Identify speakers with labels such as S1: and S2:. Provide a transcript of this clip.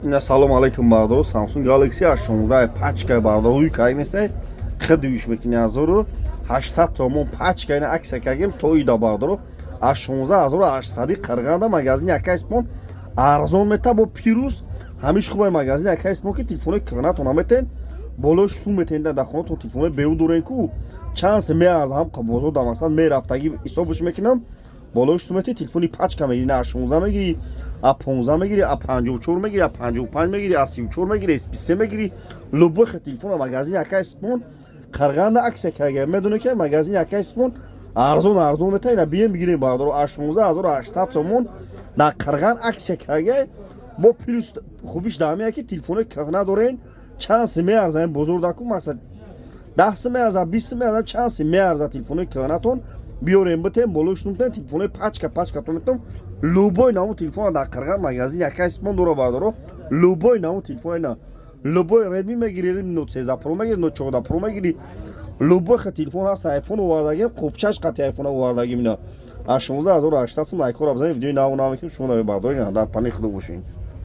S1: Ина, салом алейкум, бардоро. Samsung Galaxy A16 пачка, бардоро, ҳуй кай нестай, хидуиш мекини, 1800 сомон пачка. Ина, акция кагем то ида, бардоро. A16 1800 Қирғанда магазини Акайспон арзон мета, бо плюс ҳамиш хубай магазини Акайспон, ки телефони кӯҳнатон наметен, болош сум метен. Дар хонатон телефони беу дорен ку, чанд се меарза, ҳам бозор дар мақсад мерафтагӣ ҳисобш мекунам, болош сум мети, телефони пачка мегири. На А16 мегири, А15 мегири, А54 мегири, А55 мегири, А34 мегири, С53 мегири, любой телефон. Магазини Акайспон Қарғанда акция карга, медоне ки магазини Акайспон арзон арзон мета. Ина, бием, бигирем, бардоро. А16 1800 сомон дар Қирған акция карга. Бо плюс хубиш дар ки телефони кӯҳна дорен, чанд се меарза бозор даку, мақсад 10 меарза, 20 меарза, чанд се меарза. Телефони кӯҳнатон биёрем, битем, болош нумтен, телефони пачка пачкатон метон. Любой наму телефон дар Қирған магазин Акайспон дора, бардоро. Любой наму телефон, ина, любой Redmi мегири, Redmi Note 13 Pro мегири, Note 14 Pro мегири, любой телефон ҳаст. iPhone овардагим, қубчаш қати iPhone овардагим. Ина, аз 16 800 сум. Лайкҳоро бизанед, видеои наву нав мекунем, шумо намебардоред, дар паноҳи Худо бошед.